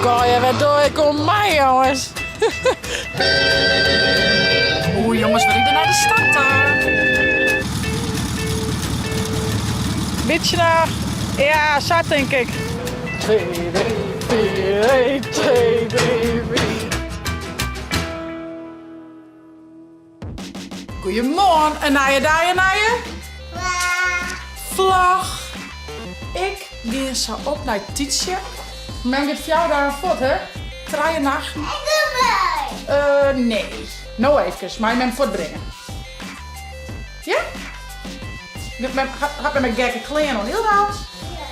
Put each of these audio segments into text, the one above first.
god, ja, wêr doe ik oan mei, jonges? Oeh, jonges, we riden nei de stad ta. Bytsje noch. Ja, sa tink ik. 2, 3, 4, 1, 2, 3, 4. Goeiemoarn, in nije dei, in nije vlog. Ik gean sa op nei Tytsjerk. Mem giet fjouwer dagen fuort, hè? Trije nachten. Uh, nee. No efkes, mei mem fuortbringe. Ja? Mem hat mem ek gekke klean oan, hielendal?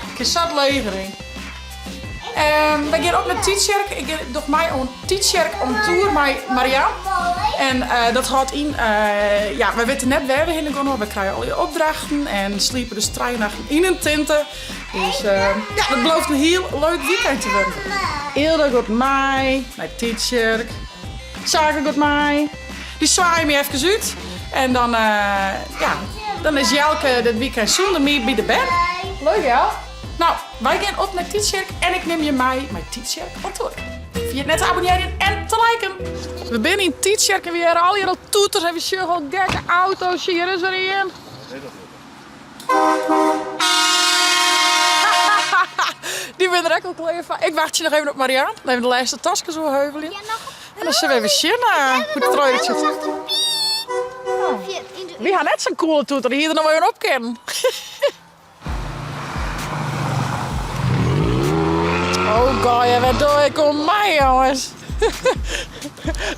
Ik kin sa it leger yn. Um, wy gean op nei Tytsjerk. Ik doch mei oan Tytsjerk on tour mei Marianne. En uh, dat hâldt yn, uh, ja, wy witte net wêr we hinne gean, we krije al die opdrachten en sliepe dus trije nachten yn in tinte. Dus uh, ja, dat belooft in hiel leuk weekend te wurden. Ilda giet mei nei Tytsjerk. Sake giet mei. Dy swaaie my efkes út. En dan, ja, dan is Jelke dit weekend sûnder my by de bern. Leuk, ja? Nou, wy gean op nei Tytsjerk en ik nim je mei mei Tytsjerk on tour. Ferjit net te abonnearjen en te liken. We binne yn Tytsjerk en we hearre allegear al toeters en we sjogge al gekke auto's. Hjir is der ien. Dy binne der ek al klear foar. Ik wachtsje noch even op Marianne. Even de lêste taskes oerheuvelje. En dan sille we even sjen hoe't it derút sjocht. Wy ha net sa'n coole toeter, dy hie der noch even op kinnen. Oh god, ja, wêr doe ik oan mei, jonges?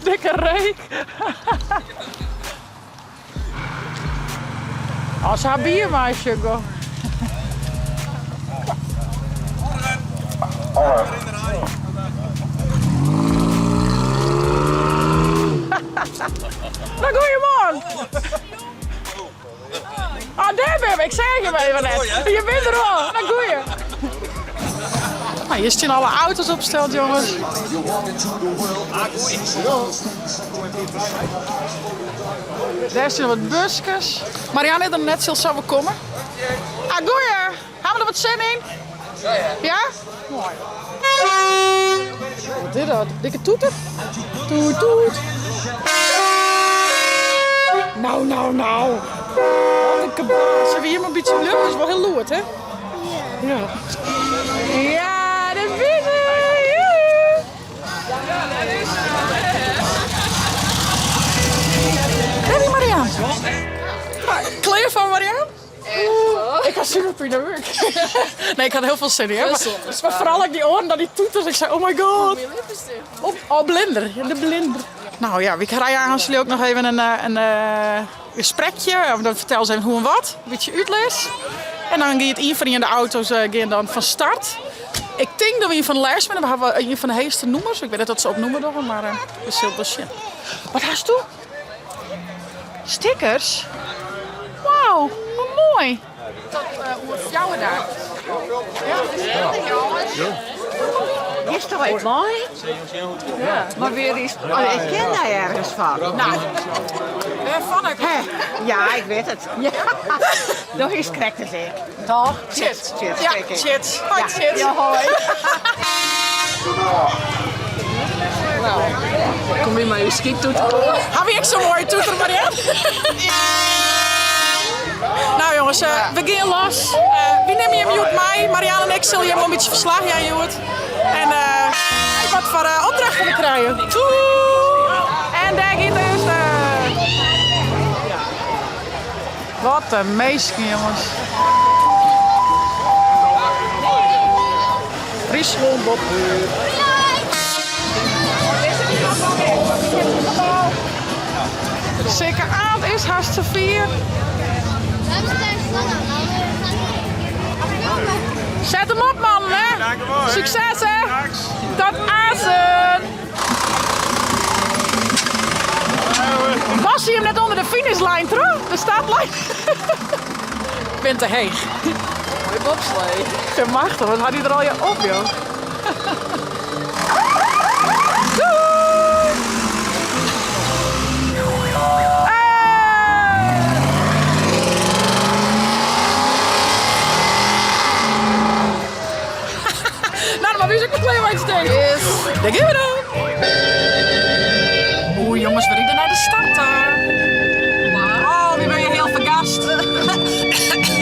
Dikke reek. Oh, se ha bier mei, Sjuggo. Nou, goeiemoarn. Oh, dêr binne we. Ik seach je even net. Je bent der al. Nou, goeie. Nou, hjir stean alle auto's opsteld, jonges. Dêr stean wat buskes. Marianne is der net, sil sa wol komme. Ah, goeie. Ha we der wat sin yn? Ja? Moai. Wat is dat? Dikke toeter? Toet, toet. Nou, nou, nou. Wat in kabaal. Zullen we hier maar een beetje lucht? Dat is wel heel lûd, hè? Ja. Ja, dêr binne we. Dêr wie Marianne. Klear foar Marianne? Ik ha super pine búk. Nee, ik ha hiel folle sin yn. Maar foaral ek dy oaren, dat dy toeters. Ik sei, oh my god. Oh, blinder. De blinder. Nou ja, we krije aanst ook nog even in gesprekje. Of dan fertelle se even hoe en wat. In bytsje útlis. En dan giet ien fan ien de auto's gean dan fan start. Ik tink dat we ien fan de lêste binne. We hawwe ien fan de heechste nûmers. Ik wit net oft se op nûmer dogge, mar we sille it wol sjen. Wat hasto? Stickers? Wauw, wat moai. Tot oer fjouwer dagen. Giest toch even mei? Maar weer is. Oh, ik ken dy ergens fan. Nou, wêrfan ek? Hè? Ja, ik wit it. Ja. Do is krekt as ik. Toch? Tjits. Tjits, Ja, kijk ik. tjits. Hoi, Ja. tjits. Ja, hoi. Kom hier mei je skytoeter. Ha we ek sa'n moaie toeter, Marianne? Nou jongens, we gean los. Wy nimme jim hjoed mei. Marianne en ik sille jim wol in bytsje ferslach jaan hjoed. En wat foar opdrachten we krije. Doei! En dêr giet de earste. Wat in minsken, jongens. Fryslân boppe. Sikke Aant is hast safier. Set him op, mannen, hè? Sukses, hè? Tot aansen! Was hy him net ûnder de finishlijn troch? De startlijn? Ik bin te heech. Moaie bobslee. Ik vind machtich, wat hat hy der allegear op, joh. Doei! Hey! Nou, dan mar út. ús ek wat klearmeitsje tink. Yes. Dêr gean we dan. Oeh jonges, we ride nei de start ta. Oh, wy binne hiel fergast. Ticht.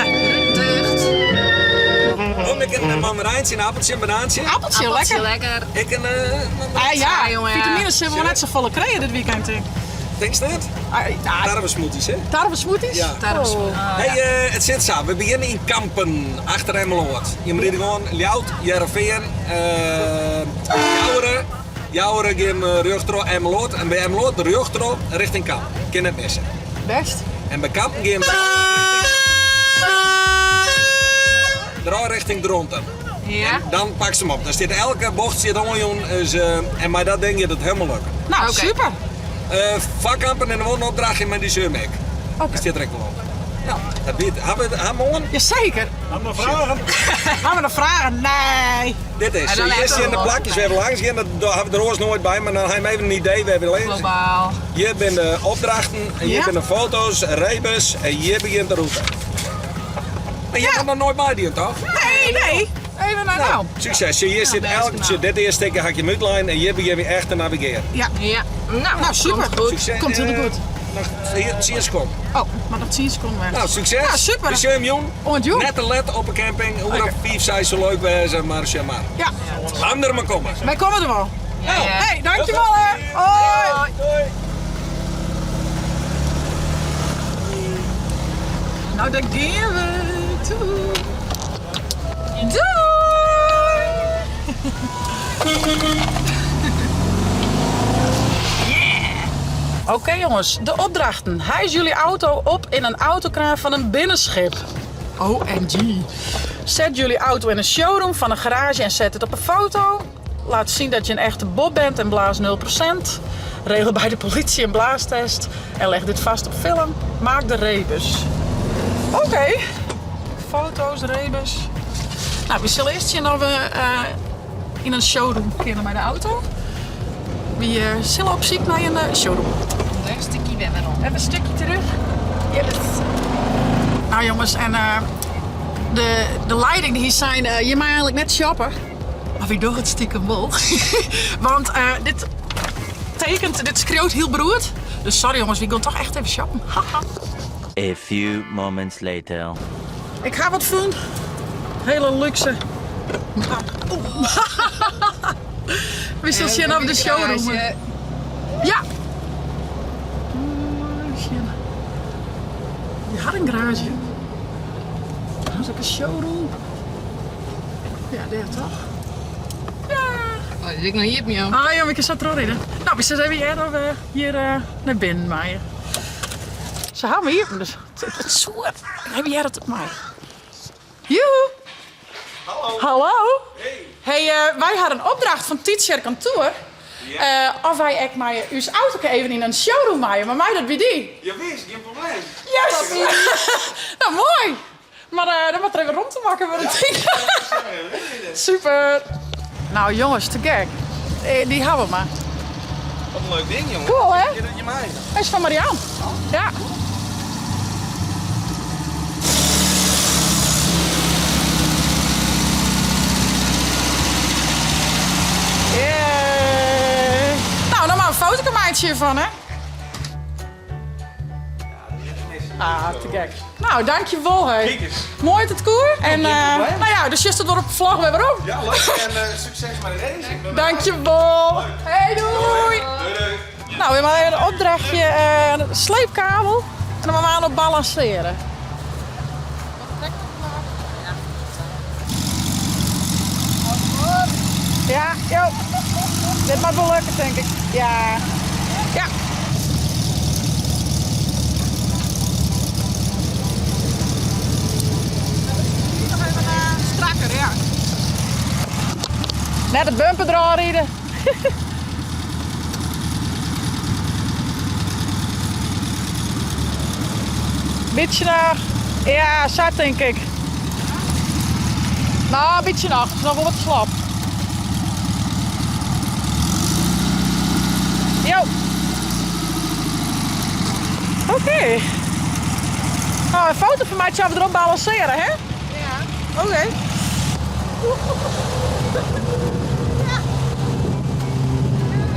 Kom ik in mandarijntje, in appeltsje, in banaantje? Appeltsje, Appeltsje, lekker. lekker. Ik in Ah, ja, jongen, ja. vitamines zullen we net safolle krije dit weekend tink. Tinkst net? Ah, ja, Tarwesmoothies, hè? tarwesmoothies? Ja. Tarwesmoothies. Oh. Hey, it sit sa. We begjinne yn Kampen, achter Emmeloord. Je ride gewoan Ljouwert, Hearrenfean, Joure. Joure gean we rjochtroch Emmeloord en by Emmeloord rjochtroch richting Kampen. Kin net misse. Best. En by Kampen gean we draai richting Dronten. Ja. En dan pak se hem op. Dan stiet elke bocht stiet oanjûn. Dus, en mei dat ding giet it helemaal lukken. Nou, Oké. super. Foar Kampen en wol in opdrachtje mei dy Surmik. Oké. Dat stiet der ek wol op. Nou, dat wie it. Ha we ha we oan? Jazeker. Hawwe we noch fragen? Hawwe we noch fragen? Nee. Dit is. En dan Hjir even stean de wat. plakjes wêr we langs gean. Dat hawwe we der oars noait by, mar dan ha je even in idee wêr we lizze. Globaal. Hjir binne de opdrachten, en hjir Ja. binne de foto's, rebus en hjir begjint de rûte. Maar je hebt nog nooit meidien, toch? Nee, nee. Even naar nou. Succes. Zie, Hier zit best elk, knap. zie, dit eerste stukje had je mutlijn en hier begin je echt te navigeren. Ja. Ja. Nou, Nou, super. Komt goed. Succes. Komt heel goed. Nog 10 seconden. Oh, maar nog 10 seconden weg. Nou, succes. Nou, super. We zien hem, jong. Oh, jong. Net te let op de camping. Hoe Oké. dat 5, 6 zo leuk wezen, maar zeg maar. Ja, Laat er maar komen. wij komen er wel. Ja, ja. Hey, dankjewel hè. Hoi. Doei. Nou, daar gaan we. Doei. Doei. Yeah. Oké jongens, de opdrachten. Hijs jullie auto op in een autokraan van een binnenschip. OMG. Zet jullie auto in een showroom van een garage en zet het op een foto. Laat zien dat je een echte bob bent en blaas 0%. Regel bij de politie een blaastest. En leg dit vast op film. Maak de rebus. Oké. Foto's, rebus. Nou, we zullen eerst zien of we in een showroom kunnen bij de auto. We zullen op zoek naar een showroom. Een stukje weer om. Even een stukje terug. Yes. Nou jongens, en de leiding die hier zijn, je mag eigenlijk net shoppen. Maar wie doet het stiekem wel? Want dit tekent, dit schreeuwt heel beroerd. Dus sorry jongens, we gaan toch echt even shoppen. Haha. A few moments later. Ik ga wat doen. Hele luxe. Oeh. We zullen zien op de showroom. Ja. Je had een garage. Dat is ook een showroom. Ja, daar toch? Ja. Oh, dat ik nog hier op jou. Ah ja, ik zat er al in. Nou, we zitten even hier, we hier naar binnen maaien. Ze hebben hier, dus het is zoet. Heb jij dat op mij? Joehoe. Hallo. Hallo. Hey. Hey, wij hadden een opdracht van Tytsjerk Kantoor. Ja. Of wij echt maar uw auto even in een showroom maaien, maar mij dat bij die. Ja, wist, geen probleem. Yes! Nou, mooi. Maar dan moet er even rond te maken voor het ding. Super. Nou jongens, te gek. Die hebben we maar. Wat een leuk ding, jongen. Cool, hè? Je dat je mij. Hij is van Marianne. Ja. Yeah. Nou, dan maar een fotomaatje hiervan, hè? Ah, te gek. Nou, dankjewel, hè. Kijk eens. Mooi het koer. En, probleem. nou ja, dus juist het wordt op vlog weer waarom. Ja, leuk. En succes met de race. Ik ben Dankjewel. Hey, doei. Doei, doei. Nou, we hebben een opdrachtje, een sleepkabel. En dan maar aan op balanceren. Ja, joh. Dit mag wel lukken, denk ik. Ja. Ja. Nog even strakker, ja. Net het bumper eraan rijden. Beetje naar. Ja, zat denk ik. Nou, een beetje nog. Het is nog wel wat slap. Jo. Oké. Nou, een foto van mij zou we erop balanceren, hè? Ja. Oké.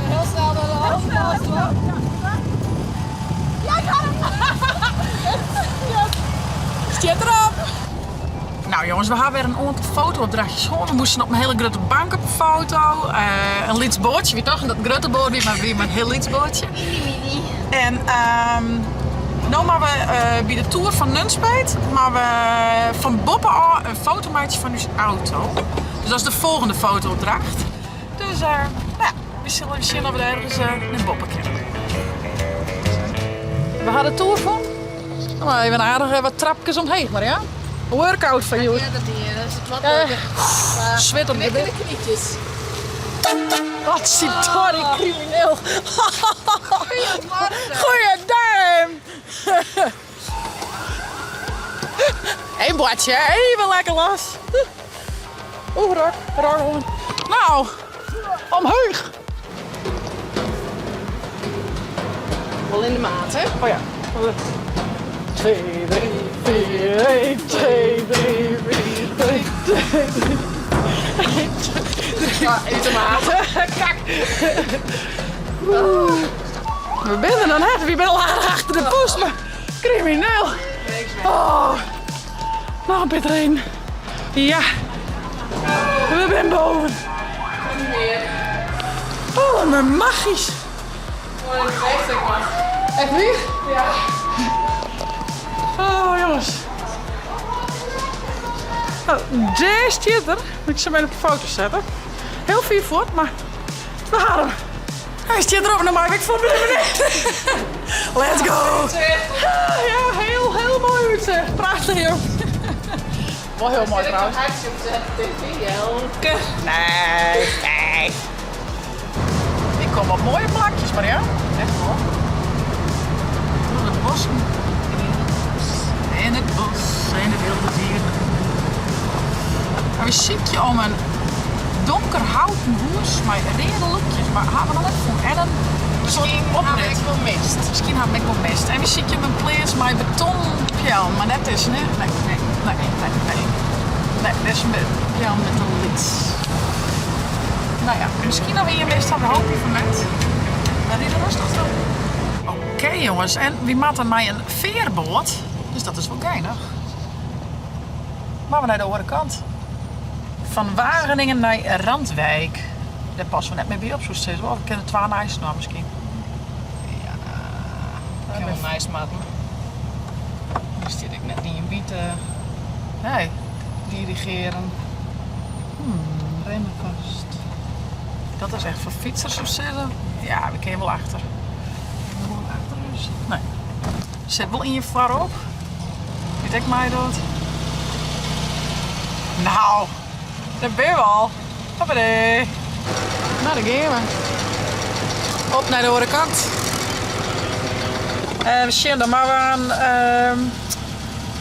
Heel snel naar de hand. Ja, ik ha him! Stiet derop! Nou jongens, we ha wer in oantal foto-opdrachtjes hân. We moasten op in hiele grutte bank op in foto. Eh, in lyts boatsje, wie tochten dat it in grutte boat wie, mar it wie mar in hiel lyts boatsje. En ehm, no moatte we eh, by de toer fan Nunspeet moatte we fan boppe ôf in foto meitsje fan ús auto. Dus dat is de folgjende foto-opdracht. Dus eh, nou ja, we sille sjen oft we der ergens nei boppe kinne. We ha de toer fûn. No, even aardich wat trapkes omheech, mar ja. Workout foar hjoed. Ja, dat die, dat is het wat leuker. Swit op de Lekker de knietjes. Wat sorry, crimineel. Goeie duim. Eén boatsje, even lekker los. Oeh, rok, rok. Nou, omheech. Wel in de maat, hè? Oh ja. 2, 3, 4, 1, 2, 3, 4, 3, 2, 3. 1, 2, 3. Ja, uit de maat. Kak. Oeh. We binne der noch net. We binne al aardich achter de post, mar krimineel. Oh. Noch in pear treden. Ja, we binne boven. Oh, mijn magisch. Echt wier? Ja. Oh, jongens. Oh, dêr stiet er. Ik sil him even op de foto sette. Hiel fier fuort, mar we ha him. Hy stiet derop en dan mei ik fuort nei beneden. Let's go! Ja, hiel, hiel moai útsicht. Prachtich, joh. Wol hiel moai trouwens. Hartje op de tv, Elke. Nee, nee. Ik kom op moaie plakjes, Marjan. Echt hoor. Troch de bosken. In it bos en de wilde dieren. Mar we sykje om in donker houten hûs mei reade lûkjes, mar ha we noch net fûn. En in soart Miskien ha we oprit. ek wol mist. Miskien ha we ek wol mist. En we sykje om in pleats mei betonnen peallen, mar net dizze, nee, nee, nee, nee, nee. Nee, dizze peallen binne te lyts. No ja, miskien noch ien mist, we hoopje fan net. We ride rêstich troch. Oké jonges, en wy moatte mei in fearboat, dus dat is wol geinich. Moatte we nei de oare kant. Fan Wageningen nei Randwijk. Dêr passe we net mear by op, soest sizze. Of we kinne twa neistinoar miskien. Ja, ik kin wol neist moatten. Der stiet ek net ien by te Nee. dirigearen. Remmen vast. Dat is echt foar fytsers soest sizze. Ja, we kinne wol achter. Wol achter dus. Nee. Der sit wol ien foarop. Dy't ek meidocht. Nou, dêr binne we al. Hoppatee. Nou, dêr gean we. Op nei de oare kant. En we sjen dan mar aan uh,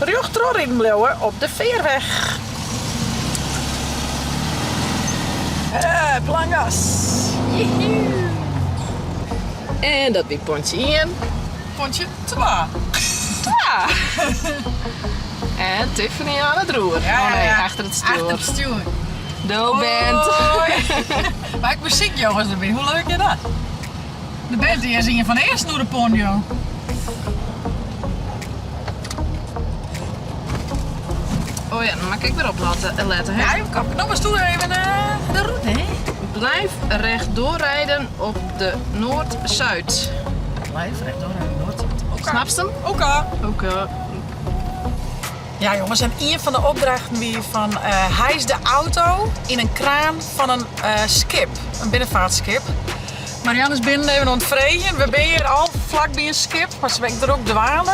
rjocht trochriden bliuwe op de Veerweg. Uh, plangas. Jihoe. En dat wie pontsje 1. Pontsje 2. 2. En Tiffany oan it roer. Ja, Oh nee, ja. achter it stjoer. Achter it stjoer. Do bent. Hoi. Mar ek muzyk jonges derby, hoe leuk is dat? De band die is ien fan de earsten oer de pont, jong. Oh ja, dan moat ik wer oplette, lette, hè? Ja, even kop. No moatst even de rûte, hè? Blijf rechtdoor rijden op de Noord-Zuid. Blijf rechtdoor rijden, Noord-Zuid. Oké. Snapst hem? Oké. Oké. Ja jongens, en ien fan de opdrachten wie fan uh, hijs de auto yn in kraan fan in uh, skip, in binnenfeartskip. Marianne is binnen even oan it freegjen. We binne hjir al flakby in skip, mar se binne drok dwaande.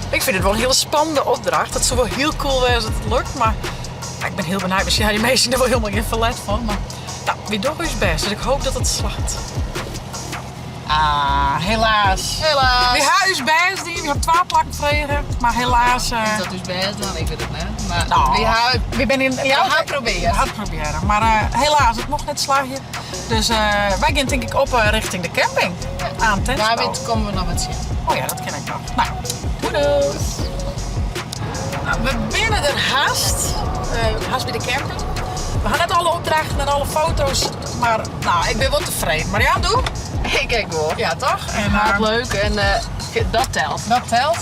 Ik fyn it wol in hiele spannende opdracht. Dat soe wol hiel cool wêze as it lukt, mar ik bin hiel benijd. Miskien ha dy minsken der wol hielendal gjin ferlet fan, mar no, wy dogge ús bêst, dus ik hoopje dat it slagget. Ah, helaas. Helaas. Wy ha ús bêst dien, wy ha twa plakken frege, mar helaas. Is dat ús bêst dan? Ik wit it net. Mar No, wy ha we binne yn We ha probearre. We ha it probearre, mar uh, helaas, it mocht net slagje. Dus uh, wy gean tink ik op uh, richting de camping. Oan Wa wit komme we noch wat tsjin. Oh ja, dat kin ek noch. No, doei. No, we binne der hast. Hast by de camping. We ha net alle opdrachten en alle foto's, mar no, ik bin wol tefreden. Marjan, do? Ik ek wol. Ja, toch? En, uh, leuk en uh, dat telt. Dat telt.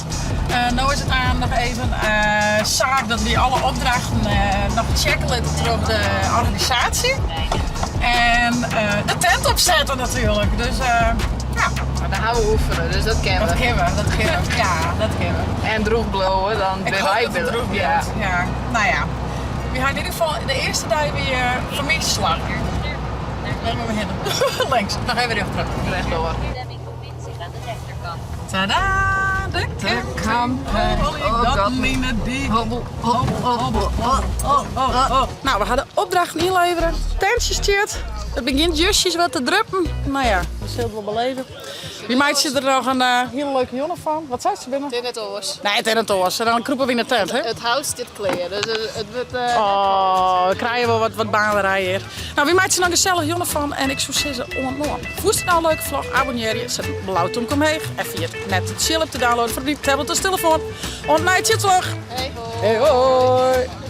Uh, no is it aan noch even uh, saak dat wy alle opdrachten uh, noch checke litte troch de organisaasje. En de tent opsette natuerlik. Dus ja. Maar daar gaan we oefenen, dus dat kennen we. Dat kennen we, dat kennen we. Ja, dat kennen we. En droech bliuwe, dan Ik hoop dat it droech bliuwt. Ja. ja. Nou ja. We gaan in ieder geval de earste dei wie familieslag. Wêr moatte we hinne? Links. Noch even rjocht Rechtdoor. Tada! De camper. Oh, dat mine die. Hobbel, hobbel, hobbel, oh, oh, oh. Nou, we ha de opdrachten ynlevere. Tentsje stiet. It begjint justjes wat te druppen. Nou ja, we sille it wol beleve. Wy meitsje der noch in eh, hiele leuke jûn fan. Wat seist, Sabine? It is net oars. Nee, it is net oars. En dan krûpe we yn de tent, hè? It hout stiet klear, dus it wurdt... Uh, oh, we krije wol wat, wat baanderij hjir. Nou, wy meitsje noch in gesellige jûn fan en ik soe sizze oant moarn. Fûnst it no in leuke vlog? Abonnearje, set in blau tomke omheech en ferjit net de Chill app te downloaden foar dyn tablet of telefoan. Oant nije tsjilvlog. Hey hoi. Hey hoi.